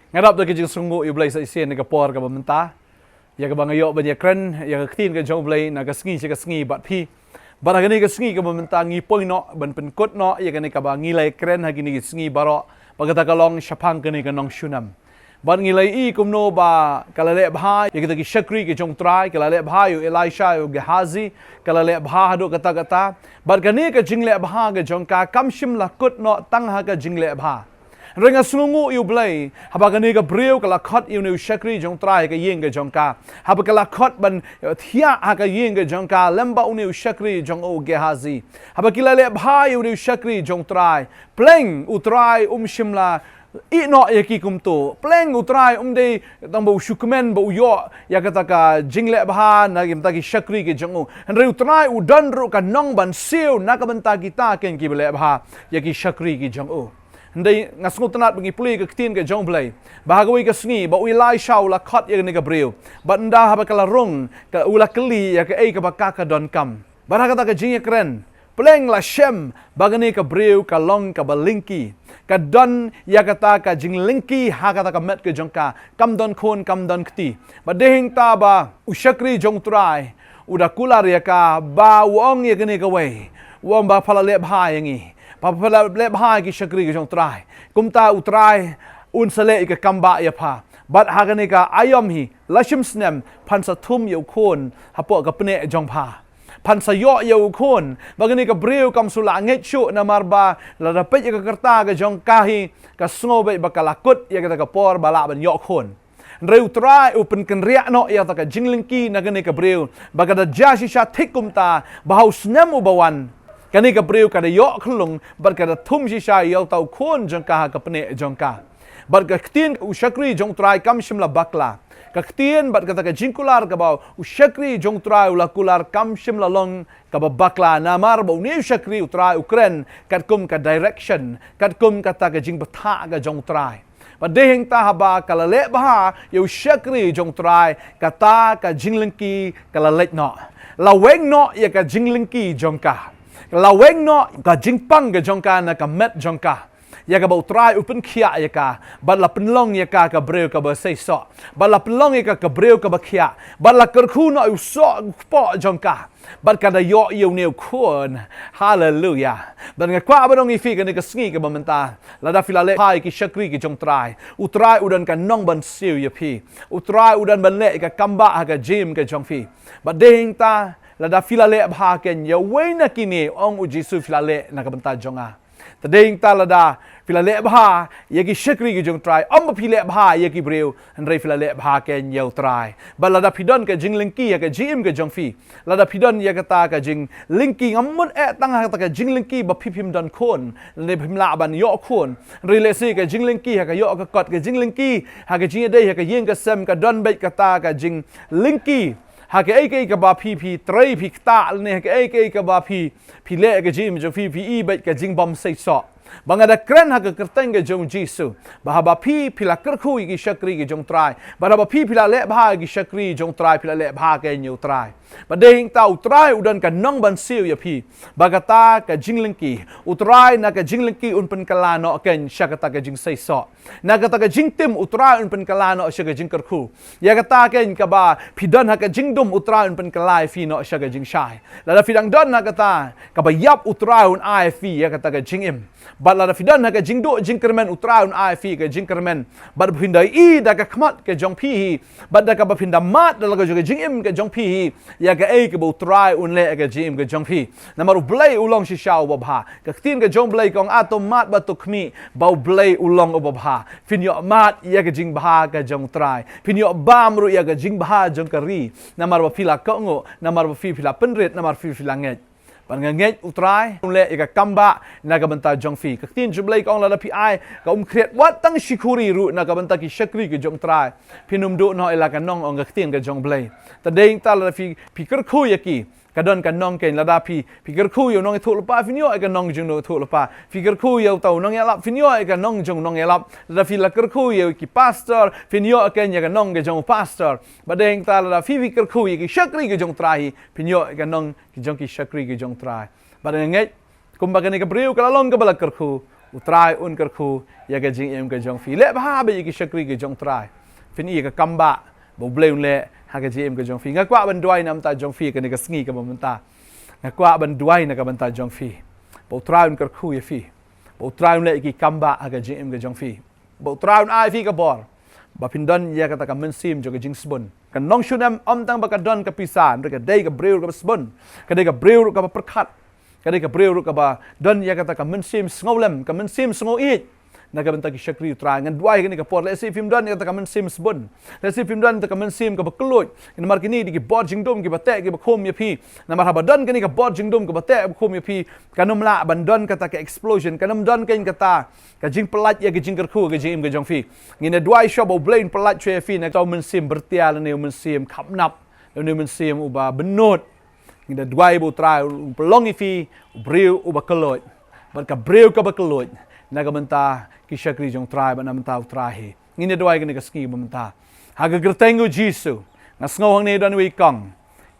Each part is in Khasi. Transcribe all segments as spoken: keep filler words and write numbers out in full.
Nga dap da ka jingsngewnguh ïa u Blei sa shisien na ka por kaba mynta, ïa kaba nga ïoh ban ïakren ïa ka ktien ka jong u Blei na ka sngi sha ka sngi bad phi. Bad ha kane ka sngi kaba mynta ngi poi noh ban pynkut noh ïa kane kaba ngi la ïakren ha kine ki sngi baroh, ba kata ka long shaphang kane ka nongshun nam. Bad ngi la ïohi kumno ba ka la leh bha ïa kita ki shakri ki jong u Trai, ka la leh bha ïa u Elisha, ïa u Gehazi, ka la leh bha haduh katta katta. Bad kane ka jingleh bha ka jong ka kam shym la kut noh tang ha ka jingleh bha. Hynrei nga sngewnguh ïa u Blei haba kane ka briew ka la khot ïa une u shakri jong u Trai ha ka ïing ka jong ka, haba ka la khot ban thiah ha ka ïing ka jong ka lem bad une u shakri jong u Gehazi, haba ki la leh bha ïa une u shakri jong u Trai. Pleng u Trai um shym la ïeh noh ïa ki kumto. Pleng u Trai um dei tang ba u shu kmen ba u ïoh ïa kata ka jingleh bha na ki bynta ki shakri ki jong u. Hynrei u Trai u don ruh ka nong ban siew na ka bynta kita ken kiba leh bha ïa ki shakri ki jong u. Hynrei nga sngewtynnat ba ngi pule ka ktien ka jong u Blei ba ha kawei ka sngi ba u Elisha u la khot ïa kane ka briew. Bad ynda haba ka la rung, ka u la kylli ïa kaei kaba ka ka donkam. Bad ha kata ka jingïakren, pleng la shem ba kane ka briew ka long kaba lyngki. Ka don ïa kata ka jinglyngki ha kata ka met ka jong ka. Kam don khun, kam don kti. Bad dei hangta ba u shakri jong u Trai u da kular ïa ka, ba u ong ïa kane kawei, u ong ba pha la leh bha ïa ngi, ba pha la leh bha ïa ki shakri ki jong u Trai. Kumta u Trai un sa leh ïa ka kambah ïa pha. Bad ha kane ka aïom hi, la shim snem, phan sa thum ïa u khun hapoh ka pneh jong pha. Phan sa ïoh ïa u khun. Ba kane ka briew kam shu la ngeit shuh namar ba lada peit ïa ka rta ka jong ka hi, ka sngew beit ba ka la kut ïa kata ka por ba lah ban ïoh khun. Hynrei u Trai u pynkynriah noh ïa kata ka jinglyngki na kane ka briew, ba ka da jia shisha thik kumta, ba ha u snem uba wan, kane ka briew ka da ïoh khyllung bad ka da thum shisha ïa uta u khun jong ka ha ka pneh jong ka. Bad ka ktien u shakri jong u Trai kam shym la bakla. Ka ktien bad kata ka jingkular kaba u shakri jong u Trai u la kular kam shym la long kaba bakla, namar ba une u shakri u Trai u kren katkum ka direction, katkum kata ka jingbthah ka jong u Trai. Bad dei hangta haba ka la leh bha ïa u shakri jong u Trai, kata ka jinglyngki ka la leit noh. La weng noh ïa ka jinglyngki jong ka. La weng noh ka jingpang ka jong ka na ka met jong ka, ïa kaba u Trai u pynkhiah ïa ka, bad la pynlong ïa ka ka briew kaba seisoh, bad la pynlong ïa ka ka briew kaba khiah, bad la kyrkhu noh ïa u soh kpoh jong ka, bad ka da ïoh ïa une u khun. Haleluya. Bad nga kwah ban ong ïa phi kane ka sngi kaba mynta, lada phi la leh bha ïa ki shakri ki jong u Trai, u Trai u don ka nong ban siew ïa phi. U Trai u don ban leh ïa ka kambah ha ka jingim ka jong phi. Bad dei hangta, lada phi la leh bha ken ïa uwei na kine, ong u Jisu, phi la leh na ka bynta jong nga. Te dei hangta lada phi la leh bha ïa ki shakri ki jong u Trai, ym ba phi leh bha ïa ki briew, hynrei phi la leh bha ken ïa u Trai. Bad lada phi don ka jinglyngki ha ka jingim ka jong phi, lada phi don ïa kata ka jinglyngki, ngam mut eh tang ha kata ka jinglyngki ba phi phim don khun, lane phim lah ban ïoh khun. Hynrei lehse ka jinglyngki ha ka ïoh ka kot, ka jinglyngki ha ka jingïadei ha ka ïing ka sem, ka don beit kata ka jinglyngki ha kaei kaei kaba phi, phi trei, phi ktah, lane ha kaei kaei kaba phi, phi leh ka jingim jong phi, phi i beit ka jingbym seisoh. Ba nga da kren ha ka kyrteng ka jong u Jisu, ba haba phi, phi la kyrkhu ïa ki shakri ki jong u Trai, ba haba phi, phi la leh bha ïa ki shakri jong u Trai, phi la leh bha ken ïa u Trai. Bad dei hangta u Trai u don ka nong ban siew ïa phi. Ba kata ka jinglyngki, u Trai na ka jinglyngki un pynkylla noh ken sha kata ka jingseisoh. Na kata ka jingtim u Trai un pynkylla noh sha ka jingkyrkhu. Ïa kata ken kaba phi don ha ka jingdum u Trai un pynkylla ïa phi noh sha ka jingshai. Lada phi dang don ha kata kaba ïap u Trai un ai ïa phi ïa kata ka jingim. Bad lada phi don ha ka jingduh jingkyrmen u Trai un ai ïa phi ka jingkyrmen. Bad phin da i da ka khmat ka jong phi hi, bad da kaba phin da mad da la ka jong ka jingim ka jong phi hi ïa kaei kaba u Trai un leh ïa ka jingim ka jong phi. Namar u Blei u long shisha uba bha. Ka ktien ka jong u Blei ka ong, ah, to mad bad to khmih ba u Blei u long uba bha. Phin ïoh mad ïa ka jingbha ka jong u Trai. Phin ïoh bam ruh ïa ka jingbha jong ka ri. Namar ba phi la kohnguh, namar ba phi, phi la pynrit, namar phi, phi la ngeit. Bad nga ngeit u Trai un leh ïa ka kambah na ka bynta jong phi. Ka ktien jong u Blei ka ong lada phi ai ka umkhriat wat tang shi khuri ruh na ka bynta ki shakri ki jong u Trai, phin ym duh noh ïa la ka nong, ong ka ktien ka jong u Blei. Te dei hangta lada phi, phi kyrkhu ïa ki, ka don ka nong ken. Lada phi, phi kyrkhu ïa u nongïathuhlypa, phin ïoh ïa ka nong jong u nongïathuhlypa. Phi kyrkhu ïa uta u nongïalap, phin ïoh ïa ka nong jong u nongïalap. Lada phi la kyrkhu ïa ki pastor, phin ïoh ken ïa ka nong ka jong u pastor. Bad dei hangta lada phi, phi kyrkhu ïa ki shakri ki jong u Trai hi, phin ïoh ïa ka nong ki jong ki shakri ki jong u Trai. Bad nga ngeit kumba kane ka briew ka la long kaba la kyrkhu, U Trai un kyrkhu ïa ka jingim ka jong phi. Leh bha beit ïa ki shakri ka jong U Trai. Phin ïohi ïa ka kam ba U Blei un leh ha ka jingim ka jong phi. Nga kwah ban duwai na ka bynta jong phi kane ka sngi kaba mynta. Nga kwah ban duwai na ka bynta jong phi, ba U Trai un kyrkhu ïa phi. Ba U Trai un leh ïa ki kam ba ha ka jingim ka jong phi. Ba U Trai un ai phi ka bor ba phin don ïa kata ka mynsiem jong ka jingsbun. Ka nongshun em ym tang ba ka don ka pisa, hynrei ka dei ka briew kaba sbun. Ka dei ka briew kaba pyrkhat. Ka dei ka briew ruh kaba don ïa kata ka mynsiem sngewlem, ka mynsiem sngewieit. Na ka bynta ki shakri U Trai, ngan duwai kane ka por, lehse phim don ïa kata ka mynsiem sbun. Lehse phim don ïa kata ka mynsiem kaba kylluid. Namar kine dei ki bor jingdum kiba teh kiba khum ïa phi. Namar haba don kane ka bor jingdum kiba teh kiba khum ïa phi, kan ym lah ban don kata ka explosion, kan ym don kane kata ka jingpyllait ïa ka jingkyrkhu ka jingim ka jong phi. Ngin ïa duwai shuwa ba U Blei un pyllait shuwa ïa phi na kata u mynsiem byrtia lane u mynsiem khapnap, lane u mynsiem uba bynnud. Ngin da duwai ba U Trai un pynlong ïa phi u briew uba kylluid. Bad ka briew kaba kylluid na ka bynta ki shakri jong U Trai bad na ka bynta U Trai hi. Ngin da duwai kane ka sngi ba mynta. Ha ka kyrteng U Jisu, nga sngew hangne don iwei i kong.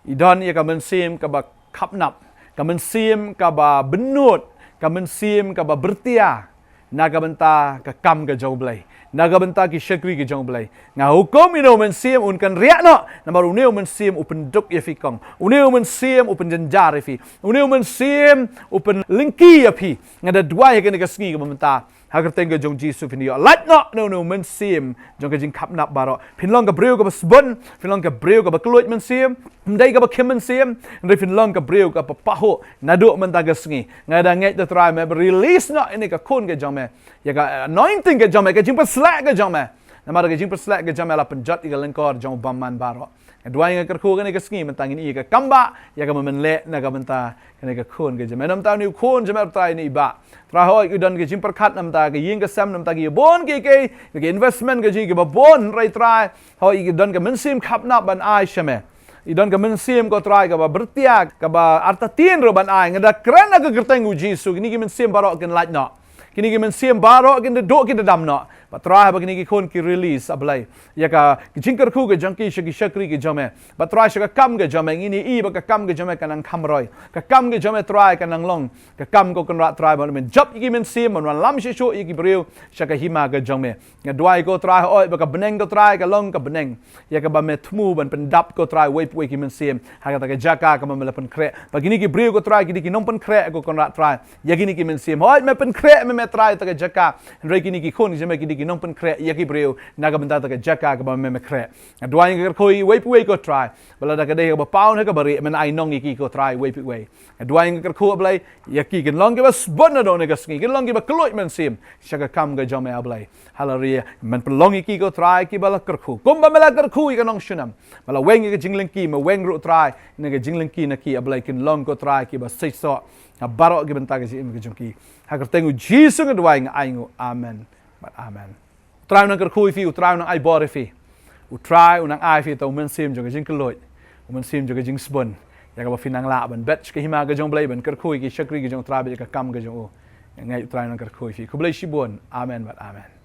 I don ïa ka mynsiem kaba khapnap, ka mynsiem kaba bynnud, ka mynsiem kaba byrtia. Na ka bynta ka kam ka jong U Blei, na ka bynta ki shakri ka jong U Blei. Nga hukum ïa une u mynsiem un kynriah noh, namar une u mynsiem u pynduk ïa phi kong. Une u mynsiem u pynjynjar ïa phi. Une u mynsiem u pynlyngkhi ïa phi. Nga da duwai ha kane ka sngi kaba mynta, ha ka kyrteng ka jong U Jisu phin ïoh lait noh na une u mynsiem jong ka jingkhapnap baroh. Phin long ka briew kaba sbun, phin long ka briew kaba kylluid mynsiem, ym dei kaba khim mynsiem, hynrei phin long ka briew kaba pahuh naduh mynta ka sngi. Nga da ngeit, Trai, me ba release noh ïa kane ka khun ka jong me, ïa ka anointing ka jong me, ka jingpynshlur ka jong me. Namar ka jingpynshlur ka jong me la pynjot ïa ka lyngkor jong u bymman baroh. Nga duwai, nga kyrkhu kane ka sngi mynta ngin ïohi ïa ka kam ba ïa kaba men leh na ka bynta kane ka khun ka jong me. Namar une u khun jong me, Trai, une i bah, Trai, hooid i don ka jingpyrkhat na ka bynta ka ïing ka sem, na ka bynta ki bun ki, ki, ki investment ka jong i kiba bun, hynrei Trai, hooid i don ka mynsiem khapnap ban ai sha me. I don ka mynsiem, ko Trai, kaba byrtia, kaba artatien ruh ban ai. Nga da kren ha ka kyrteng U Jisu, kine ki mynsiem baroh kin lait noh. Kine ki mynsiem baroh kin da duh, kin da dam noh. Bad Trai, haba kine ki khun ki release, A Blei, ïa ka jingkyrkhu ka jong ki sha ki shakri ka jong me, bad Trai, sha ka kam ka jong me, ngin ïohi ba ka kam ka jong me ka nang kham roi. Ka kam ka jong me, Trai, ka nang long ka kam, ko Kynrad Trai, ban wanjop ïa ki mynsiem, ban wanlam shisha ïa ki briew sha ka hima ka jong me. Nga duwai, ko Trai, hooid ba ka bneng, ko Trai, ka long ka bneng ïa kaba me thmu ban pyndap, ko Trai, uwei pa uwei ki mynsiem ha kata ka jaka kaba me la pynkhreh. Bad kine ki briew, ko Trai, ki dei ki nongpynkhreh, ko Kynrad Trai, ïa kine ki mynsiem. Hooid me pynkhreh me, me Trai, ïa kata ka jaka, hynrei kine ki khun jong me ki dei ki nongpynkhreh ïa ki briew na ka bynta kata ka jaka kaba me, me khreh. Nga duwai, nga kyrkhu ïa uwei pa uwei, ko Trai, ba lada ka dei kaba paw ne kaba rieh, men ai nong ïa ki, ko Trai, uwei pa uwei. Nga duwai, nga kyrkhu, A Blei, ïa ki kin long kiba sbun naduh kane ka sngi, kin long kiba kylluid mynsiem sha ka kam ka jong me, A Blei. Haleluia. Men pynlong ïa ki, ko Trai, kiba la kyrkhu kumba me la kyrkhu ïa ka nongshun em. Me la weng ïa ka jinglyngkhi, me weng ruh, Trai, na ka jinglyngkhi na ki, A Blei, kin long, ko Trai, kiba seisoh ha baroh ki bynta ka jingim ka jong ki. Ha ka kyrteng U Jisu nga duwai, nga ainguh. Amen bad amen. U Trai u nang kyrkhu ïa phi, U Trai u nang ai bor ïa phi. U Trai u nang ai ïa phi uta u mynsiem jong ka jingkylluid, u mynsiem jong ka jingsbun, ïa kaba phin nang lah ban bet sha ka hima ka jong U Blei, ban kyrkhu ïa ki shakri ka jong U Trai bad ïa ka kam ka jong u. Nga ngeit U Trai u nang kyrkhu ïa phi. Khublei shibun. Amen bad amen.